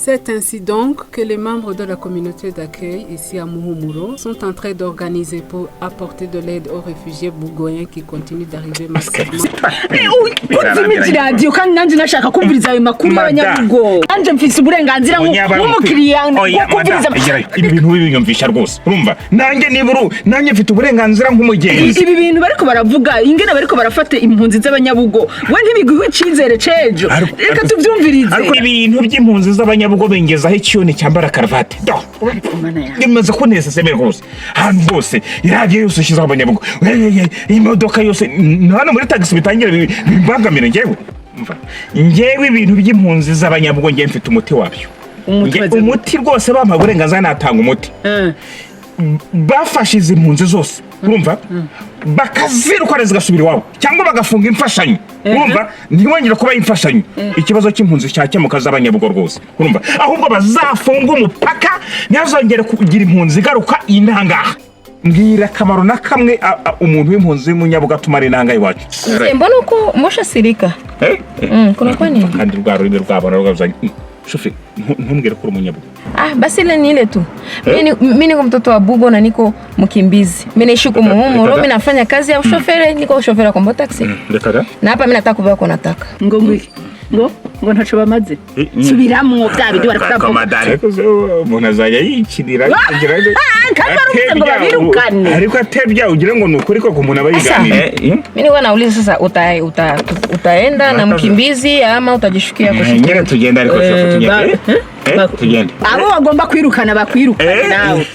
C'est ainsi donc que les membres de la communauté d'accueil ici à Muhumuro sont en train d'organiser pour apporter de l'aide aux réfugiés bougoyens qui continuent d'arriver massivement. Kuzimije iradiyo kandi nanjye nashaka kumviriza ayo makuru Madame. y'abanyabugo. Nanjye mfise uburenganzira nk'umukiriya bwo kumviriza. Ibi bintu bibinyumvisha rwose. Urumva, nanjye niba uru nanjye mfite uburenganzira nk'umugenzi. Ibi bintu bariko baravuga, ingene bariko barafata impunzi z'abanyabugo, we ntibiguha icizere c'ejo? Reka tuvyumvirize. Ariko ibintu by'impunzi z'abanyabugo bingezaho ikiyoni cyambara karuvati do. Mana yanjye. Bimaze kunezeza rwose. Ahantu hose iradiyo yose ushyizeho abanyabugo, imodoka yose, hano muri tagisi bitangira bimbangamira njyewe. Umva, njyewe ibintu by'impunzi z'abanyabugo, njyewe mfite umuti wabyo. Umuti umeze gute? Umuti rwose, bampa uburenganzira natanga umuti. Bafashe izi mpunzi zose, urumva, bakazirukana zigasubira iwabo, cyangwa bagafunga imfashanyo, urumva, ntiwongere kuba imfashanyo. Ikibazo cy'impunzi cyakemuka z'abanyabugo rwose, urumva. Ahubwo bazafunga umupaka, ntihazongere kugira impunzi igaruka inangaha. Mbwira akamaro na kamwe umuntu w'impunzi w'umunyabugo atumara inanga iwacu. Mzee, mbona uko umeshakasirika? Eh? Kuna kwa nini? Kandi rwa rurimi rwabo narwo rwazanye. Shofe, ntumbwire ko uri umunyabugo. Ah, basi ile ni ile tu. Mimi niko mtoto wa Bugo na niko mkimbizi. Mimi naishi huko Muhumuro, mimi nafanya kazi ya ushoferi, niko shoferi wa Kombo Taxi. Reka da. Na hapa mimi nataka kuvaa kwa nataka. Ngo ngwiki? Ngo ntaco bamaze? Subiramwo bya bindi bariko baravuga. Ariko se umuntu azajya yikinira kugira ngo Kandi baravuze ngo atebya, babirukane. Ariko atebya ugira ngo ni ukuri koko umuntu aba yiganira. Mimi nilikuwa nauliza sasa utaenda na mkimbizi ama utajishukia kwa Nyine tugende, ariko shofe, tugende. Tugende. Tugende. Abo bagomba kwirukana bakwirukane nawe.